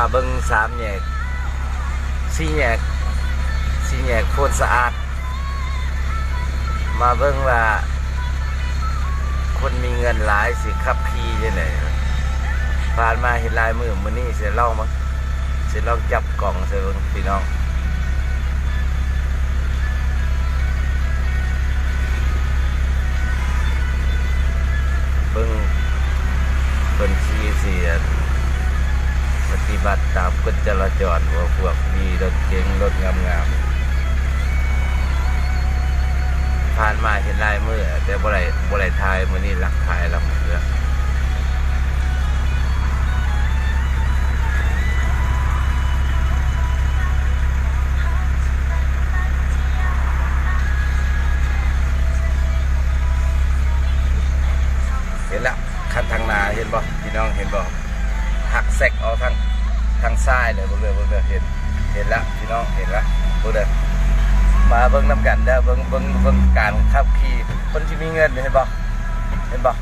ມາເບິ່ງສາມແຍກ ສີ່ແຍກ ສີ່ແຍກໂພນສະອາດ ມາເບິ່ງວ່າຄົນມີເງິນຫຼາຍຊິຂັບຂີ່ຈັ່ງໃດ. ຜ່ານມາເຫັນຫຼາຍມື້ ມື້ນີ້ຊິລອງເບິ່ງ ຊິລອງຈັບກ້ອງໃສ່ເບິ່ງພີ່ນ້ອງ. ເບິ່ງເພິ່ນຂີ່ຊິ ອັນ ປະຕິບັດຕາມກົດຈະລາຈອນບໍ່ ພວກມີລົດເກັງລົດງາມໆ. ຜ່ານມາເຫັນຫຼາຍມື້ແຕ່ບໍ່ໄດ້ ບໍ່ໄດ້ຖ່າຍ ມື້ນີ້ລັກຖ່າຍແລ້ວເດີ. ເຫັນລະ ຄັນທາງໜ້າເຫັນບໍ່ ພີ່ນ້ອງເຫັນບໍ່? ຫັກແຊກອອກທາງ ທາງຊ້າຍເລີຍ ເບິ່ງເດີ ເບິ່ງເດີ ເຫັນ ເຫັນລະພີ່ນ້ອງ ເຫັນລະ ເບິ່ງເດີ. ມາເບິ່ງນຳກັນເດີ ເບິ່ງ ເບິ່ງ ເບິ່ງການຂັບຂີ່ ຄົນທີ່ມີເງິນເຫັນບໍ່ ເຫັນບໍ່?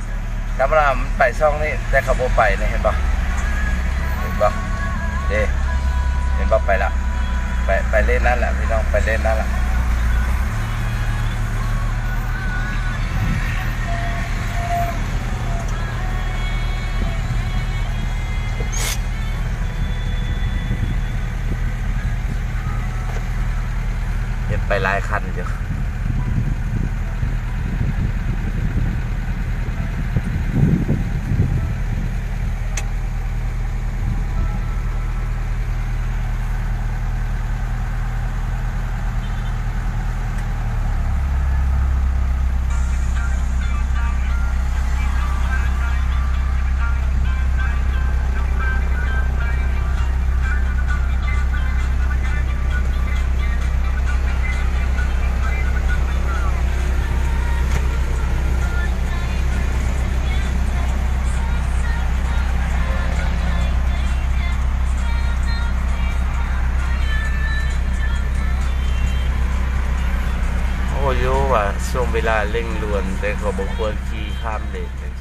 ທຳມະດາມັນໄປຊ່ອງນີ້ ແຕ່ເຂົາບໍ່ໄປນີ້ ເຫັນບໍ່ ເຫັນບໍ່? ເດ້ ເຫັນບໍ່? ໄປລະ ໄປ ໄປເລນນັ້ນລະພີ່ນ້ອງ ໄປເລນນັ້ນລະ. ເຫັນໄປຫຼາຍຄັນຢູ່. ໂອ້ ຢູ່ວ່າຊ່ວງເວລາເລັ່ງດ່ວນ ແຕ່ກໍບໍ່ຄວນຂີ່ຂ້າມເລນ.